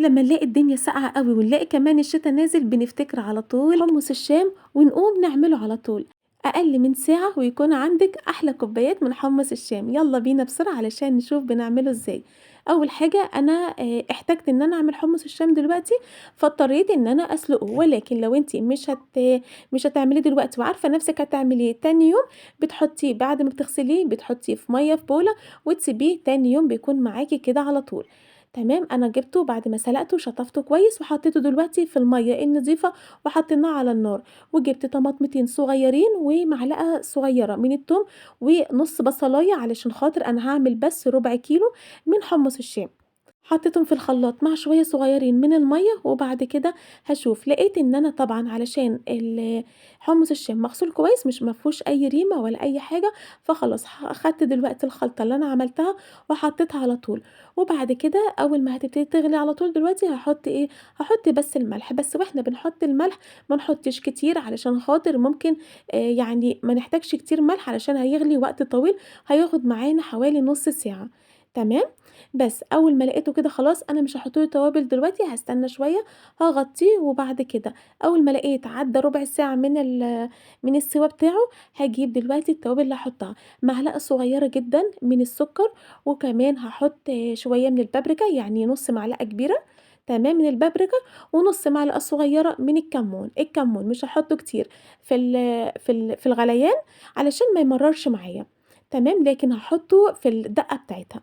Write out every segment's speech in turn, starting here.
لما نلاقي الدنيا ساقعة قوي ونلاقي كمان الشتا نازل بنفتكر على طول حمص الشام ونقوم نعمله على طول. أقل من ساعة ويكون عندك أحلى كوبايات من حمص الشام. يلا بينا بسرعة علشان نشوف بنعمله ازاي. أول حاجة أنا احتجت إن أنا أعمل حمص الشام دلوقتي، فاضطريت إن أنا أسلقه، ولكن لو انتي مش هتعمليه دلوقتي وعارفة نفسك هتعمليه تاني يوم، بتحطيه بعد ما بتغسليه بتحطيه في مية في بولة وتسيبيه تاني يوم بيكون معاكي كده على طول. تمام، أنا جبته بعد ما سلقته شطفته كويس وحطيته دلوقتي في المية النظيفة وحطيناه على النار، وجبت طماطمتين صغيرين ومعلقة صغيرة من التوم ونص بصلاية علشان خاطر أنا هعمل بس ربع كيلو من حمص الشام. حطيتهم في الخلاط مع شوية صغيرين من المية، وبعد كده هشوف لقيت ان انا طبعا علشان حمص الشام مغسول كويس مش مفهوش اي ريمة ولا اي حاجة، فخلاص اخدت دلوقتي الخلطة اللي انا عملتها وحطيتها على طول. وبعد كده اول ما هتبتدي تغلي على طول دلوقتي هحط ايه؟ هحط بس الملح بس. واحنا بنحط الملح ما نحطش كتير علشان خاطر ممكن ما نحتاجش كتير ملح علشان هيغلي وقت طويل، هياخد معانا حوالي نص ساعة. تمام، بس اول ما لقيته كده خلاص انا مش هحط له توابل دلوقتي، هستنى شويه هغطيه. وبعد كده اول ما لقيت عدى ربع ساعه من السوا بتاعه، هجيب دلوقتي التوابل اللي هحطها، معلقه صغيره جدا من السكر، وكمان هحط شويه من البابريكا، يعني نص معلقه كبيره تمام من البابريكا، ونص معلقه صغيره من الكمون. الكمون مش هحطه كتير في الغليان علشان ما يمررش معايا، تمام، لكن هحطه في الدقه بتاعتها.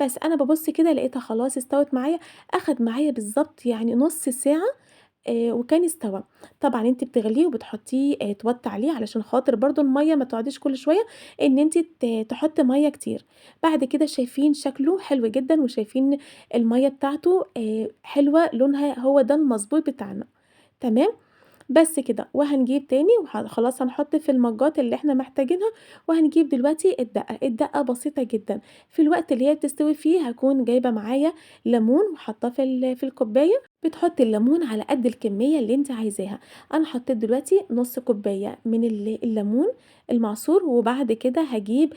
بس انا ببص كده لقيتها خلاص استوت معايا، اخد معايا بالظبط نص ساعه، وكان استوى. طبعا انت بتغليه وبتحطيه، توطي عليه علشان خاطر برضو الميه ما تقعديش كل شويه ان انت تحطي ميه كتير. بعد كده شايفين شكله حلو جدا، وشايفين الميه بتاعته، حلوه، لونها هو ده المظبوط بتاعنا. تمام، بس كده. وهنجيب تاني خلاص هنحط في المجات اللي احنا محتاجينها. وهنجيب دلوقتي الدقة. الدقة بسيطة جدا، في الوقت اللي هي بتستوي فيه هكون جايبة معايا ليمون وحاطاه في الكوباية. بتحطي الليمون على قد الكمية اللي انت عايزاها. انا حطيت دلوقتي نص كوباية من الليمون المعصور، وبعد كده هجيب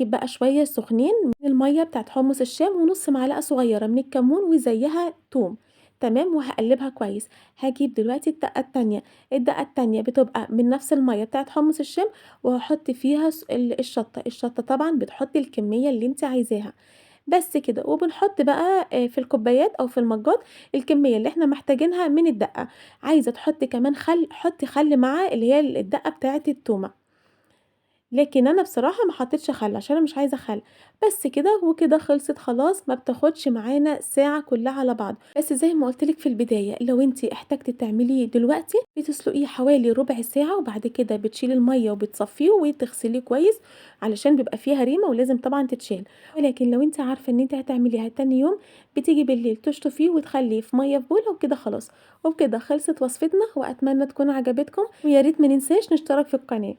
بقى شوية سخنين من المية بتاعت حمص الشام، ونص معلقة صغيرة من الكمون، وزيها توم. تمام، وهقلبها كويس. هجيب دلوقتي الدقة التانية. الدقة التانية بتبقى من نفس المية بتاعت حمص الشام، وهحط فيها الشطة. الشطة طبعا بتحطي الكمية اللي انت عايزاها بس كده. وبنحط بقى، في الكوبايات او في المجات الكمية اللي احنا محتاجينها من الدقة. عايزة تحطي كمان خل، حطي خل مع اللي هي الدقة بتاعت التومة، لكن انا بصراحة ما حطيتش خل عشان انا مش عايزة خل. بس كده، وكده خلصت خلاص، ما بتاخدش معانا ساعة كلها على بعض. بس زي ما قلت لك في البداية، لو انتي احتاجتي تعمليه دلوقتي بتسلقيه حوالي ربع ساعة، وبعد كده بتشيلي المية وبتصفيه وتغسليه كويس علشان بيبقى فيها ريمة ولازم طبعا تتشال. ولكن لو انتي عارفة ان انتي هتعمليها تاني يوم، بتيجي بالليل تشطفيه وتخليه في مية في بولة وكده خلاص. وبكده خلصت وصفتنا، واتمنى تكون عجبتكم، ويا ريت ما ننساش نشترك في القناة.